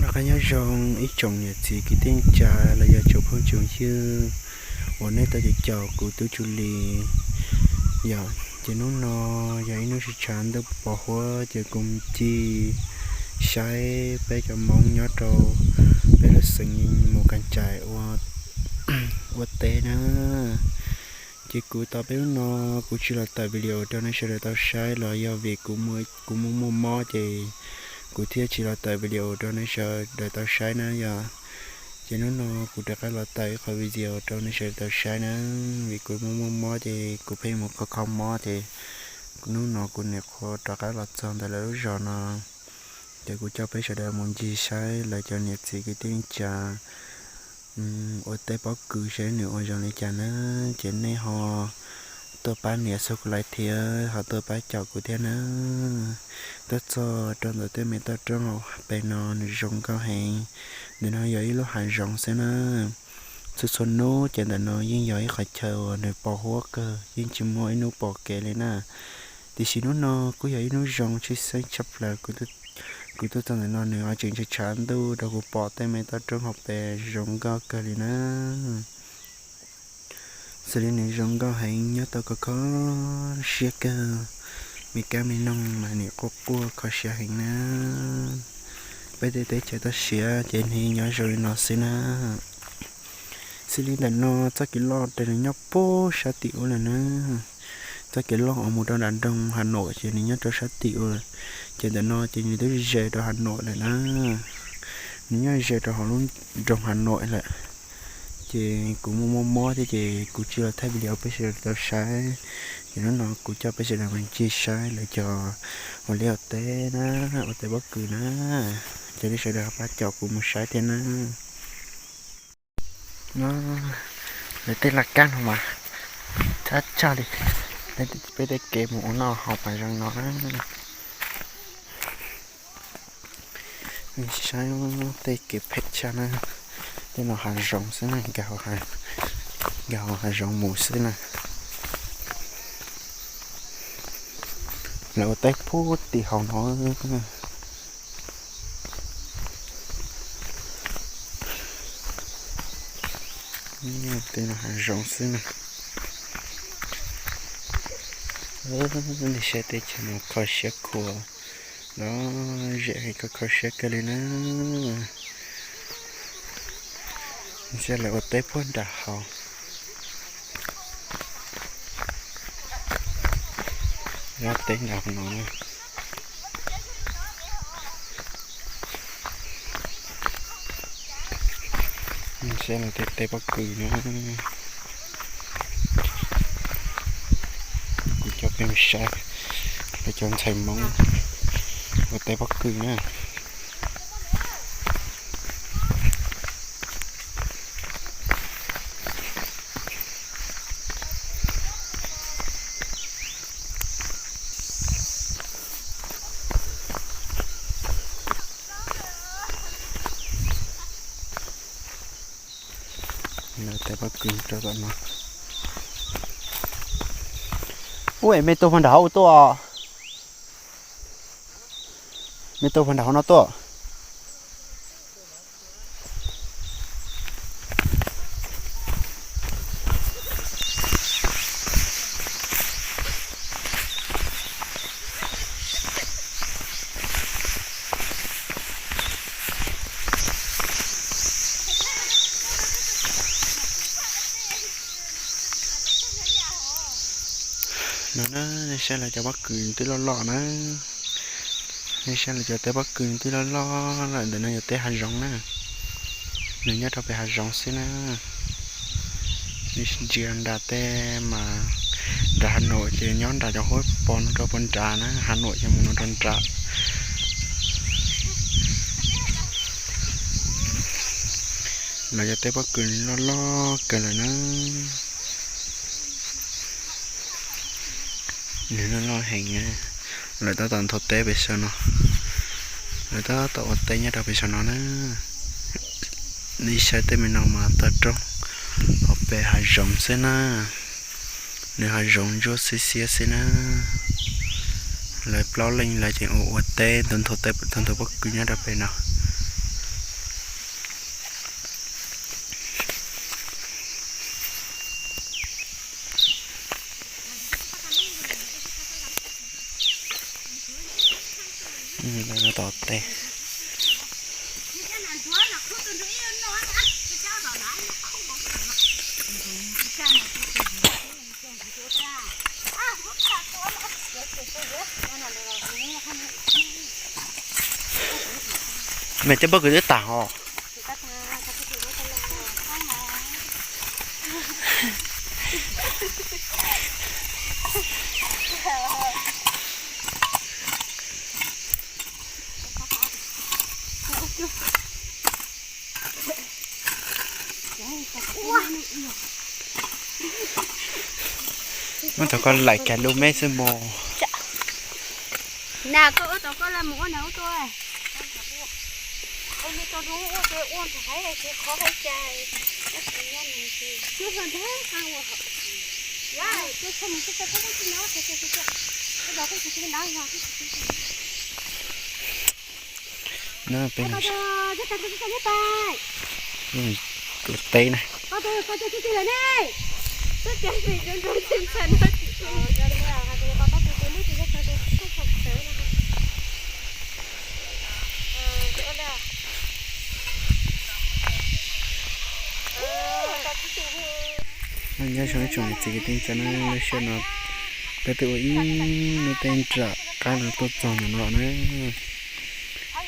Rov qab nyob zoo ib tsoom niam txiv kwv tij neej tsa los yog tsoom phooj tsoom ywg uas nej tau caum kuv tub Tsu Lis. Yog ces hnub no yog ib hnub sib tshav ntuj pos huab ces kuv mus ncig saib peb cov Hmoob nyob rau peb lub xeev Mus Kas Tsais ua teb na. Ces kuv tau peb hnub no kuv tsis los tawm video rau nej sawv daws tau saib los yog vim kuv muaj muaj mob ces kuv thiaj tsis los tawm video rau nej sawv daws tau saib na yog. Ces hnub no kuv rov qab los tawm ib qho video rau nej sawv daws tau saib na, vim kuv muaj muaj mob ces kuv pheej mus kho kho mob ces hnub no kuv nyuam qhuav rov qab los txog ntawm lawv lub zos no. Ces kuv coj peb sawv daws mus ncig saib lawv cov niam txiv kwv tij neej tsa ua teb pob kws saib nws ua zoo li cas na. Ces nej ho tuaj pab nias subscribe thiab ho tuaj pab caum kuv thiab na. Tuaj txog rau ntawm tej me toj roob hauv pes no nws zoo nkauj heev. Ntawm no yog ib lub hav zoov xwb na. Txhua txhua hnub ces ntawm no yeej yog ib qhov chaw uas nws pos huab kawg, yeej tsis muaj ib hnub pom kev li na. Tiam sis hnub no kuj yog ib hnub zoo tshwj xeeb tshaj plaws, kuv tuaj txog ntawm no nws ho tseem tshav tshav ntuj rau kuv pom tej me toj roob hauv pes zoo nkauj kawg li na. Xws li nws zoo nkauj heev nyob tau kho kho siab kawg, me kab me noog mas nim quaj quaj kho siab heev na. Peb tej teb chaws toj siab ces nws nyob zoo li no xwb na. Xws li ntawm no txoj kev loj ces nws nyob puag sab tim ub lawm na. Txoj kev loj uas mus rau nram nroog Has Noim ces nws nyob rau sab tim ub lawm. Ces ntawm no ces nws twb ze rau Has Noim lawm na. Nws nyob ze rau hauv lub nroog Has Noim lawm. Ces kuv muaj muaj mob thiab ces kuv tsis los thaij video peb sawv daws tau saib. Ces hnub no kuv coj peb sawv daws mus ncig saib lawv cov ua liaj ua teb na, ua teb pob kws na. Ces nej sawv daws pab caum kuv mus saib thiab na. Lawv tej laj kab no mas thab tshaj li. Peb tej kev mus ua noj haus mas zoo no na. Saib tej kev phem tshaj na. Tej no hav zoov xwb na, nkag hauv hav zoov mus xwb na. Lawv ua teb puag tim hauv no. Tej no hav zoov xwb na. Nej saib teb chaws no kho siab khuav, lom zem heev, kho kho siab kawg li na. Saib lawv ua teb puag nram hauv. Lawv teb nram no. Saib lawv tej teb pob kws na. Kuv coj peb mus saib lawv cov ntxhais Hmoob ua teb pob kws na. Lawv teb pob kws rau tom no. Ub, es mej tuaj puag nram hauv tuaj. Mej tuaj puag nram hauv no tuaj. No na, nej saib lawv cov pob kws twb loj loj na. Nej saib lawv cov teb pob kws twb loj loj lawm, ntawm no yog teb hav zoov na. Nws nyob rau pem hav zoov xwb na. Ntsia nram tej mas nram Has Noim ces nyob nram cov huab pos no rau puag nrad na, Has Noim ces mus no rau nrad. Lawv cov teb pob kws loj loj kawg lawm na. Nws loj loj heev na. Lawv tab tom nthuav teb pem saum no. Lawv tab tom ua teb nyob rau pem saum no na. Nej saib tej me no mas toj roob hauv pes hav zoov xwb na. Nws hav zoov ntsuab xiab xiab xwb na. Lawv plaub leej lawv tseem ua ua teb, nthuav nthuav pob kws nyob rau pem no. Tos tej. Mej cov pob kws twb tag hos. Muab tau koj laim kiag lub mej xwb mog. Na koj ua tau koj la mus ua na ua tuaj. Na peb tus teb na. Nyob zoo ib tsoom niam txiv kwv tij neej tsa na, lub sij hawm no peb twb ua ib lub teb nram qab no tuaj txog ntawm no na.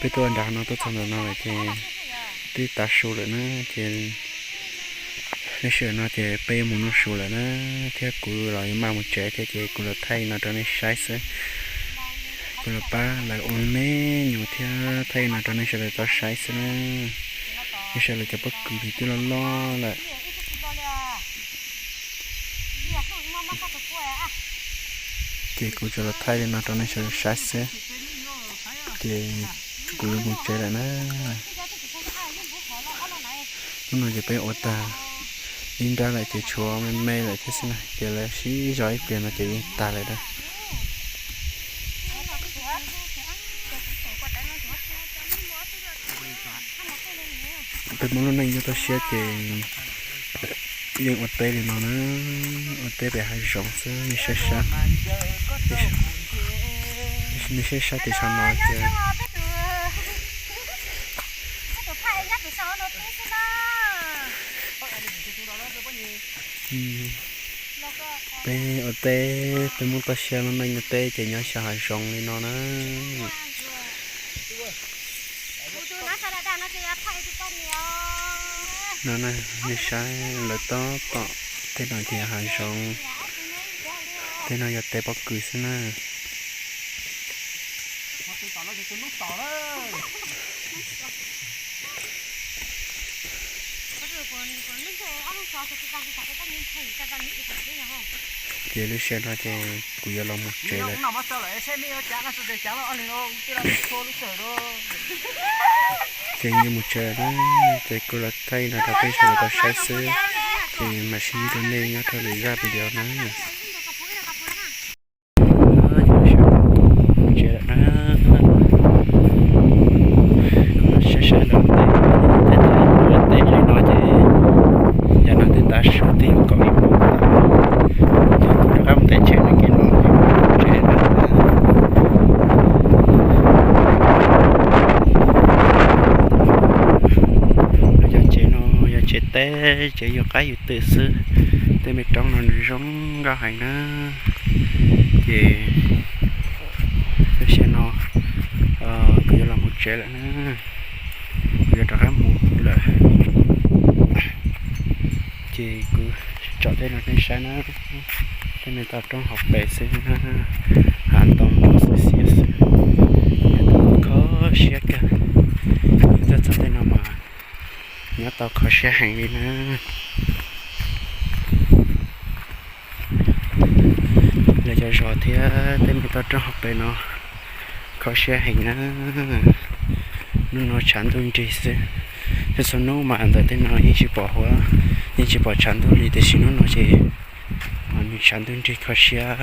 Peb tuaj ua nram no tuaj txog ntawm no lawm ces twb tav su lawm na, ces lub sij hawm no ces peb yuav mus noj su lawm na, thiab kuv los yuav maj mus tsev thiab ces kuv los thaij no rau nej saib xwb. Kuv los pab lawv ua me nyuam thiab thaij no rau nej sawv daws tau saib xwb na. Nej saib lawv cov pob kws twb loj loj lawm. Ces kuv tsuas los thaij li no rau nej sawv daws saib xwb, ces kuv yuav mus tsev lawm na. Hnub no ces peb ua tag ib nrab lawm ces tshuav me me lawm thiab xwb na, ces lawv sib zog ib pliag no ces yeej tag lawm na. Peb Hmoob lub neej nyob toj siab ces yeej ua teb li no na, ua teb pem hav zoov xwb, nej saib sab, nej saib sab tim saum no ces peb ua teb, peb Hmoob toj siab lub neej ua teb ces nyob xyaw hav zoov li no na. No na, nej saib lawv tab tom, tej no ces hav zoov, tej no yog teb pob kws xwb na. Ces lub sij hawm no ces kuv yuav los mus tsev lawm. Ces yuav mus tsev na, ces kuv los thaij no rau peb sawv daws tau saib xwb, ces mam sib ntsib rau nej nyob rau lwm zaj video na. Mus tsev lawm na. Saib saib lawv teb, teb li no ces yav no twb tav su twb yuav kaum ib moos, ces kuv rov qab mus teb tsev no, ces kuv mus tsev lawm. Yog tsev no yog tsev teb, tsev yug qaib yug twm xwb. Tej me roob no zoo nkauj heev na. Ces lub sij hawm no kuv yuav los mus tsev lawm na, kuv yuav rov qab mus lawm. Ces kuv tsom tej no nej saib na, tej me toj roob hauv pes xwb na, hav ntoo ntoo xwb xiab xwb, nyob tau kho siab kawg. Tuaj txog tej no mas nyob tau kho siab heev li na. Lawv cov zos thiab tej me toj roob hauv pes no kho siab heev na. Hnub no tshav ntuj nrig xwb, txhua hnub mas ntawm tej no yeej tsis pom huab, yeej tsis pom tshav ntuj li, tiam sis hnub no ces nws tshav ntuj nrig kho siab,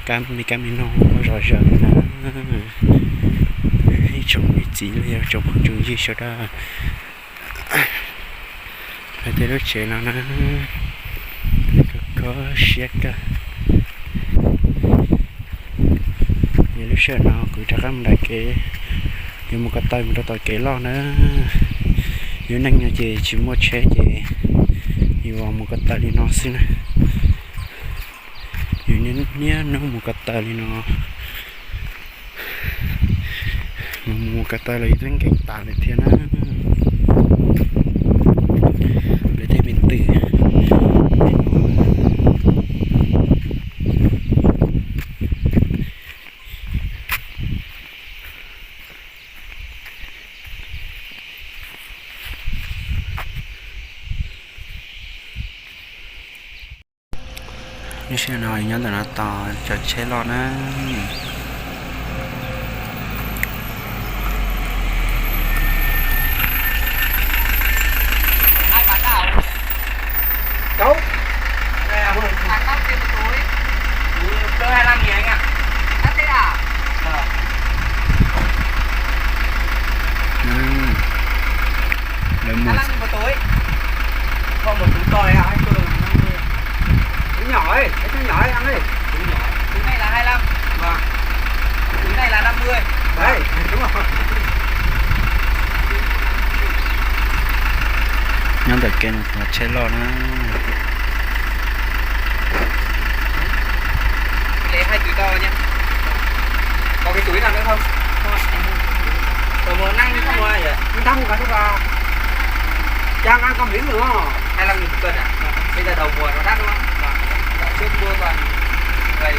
kab me kab me noog quaj zom zaws li na. Ib tsoom niam txiv los yog tsoom phooj tsoom ywg sawv daws, hais tias lub tsev no na, kho siab kawg. Ces lub sij hawm no kuv rov qab mus nram kev, Yuav mus ko taw mus rau tom kev loj na. Yus neej no ces tsis muaj tsheb ces yuav mus ko taw li no xwb na. Yus niaj hnub mus ko taw li no. Mus mus ko taw los yus twb nkees tas lawm thiab na. Lawv tej me twm. Lub sij hawm no nyob ntawm no tos cov tsheb loj na. Cháu. Hai mươi lăm nghìn anh ạ. Đắt thế à? Ờ. Lượt một. Hai mươi lăm nghìn một túi. Còn một túi to này ạ, hai mươi. Túi nhỏ ấy, cái túi nhỏ ấy anh ơi. Túi nhỏ. Túi này là hai mươi lăm. Vâng. Túi này là năm mươi. Đấy, đúng rồi. Nyob ntawm kev no tos tsheb loj na. Lấy hai túi to nhé. Có cái túi nào nữa không? Tớ mua năm không mua vậy? Năm có thuốc à? Đang ăn cơm hến đúng không? Hai mươi lăm nghìn một cân à? Bây giờ đầu mùa nó đắt đúng không? Vâng. Dạo trước mua toàn gầy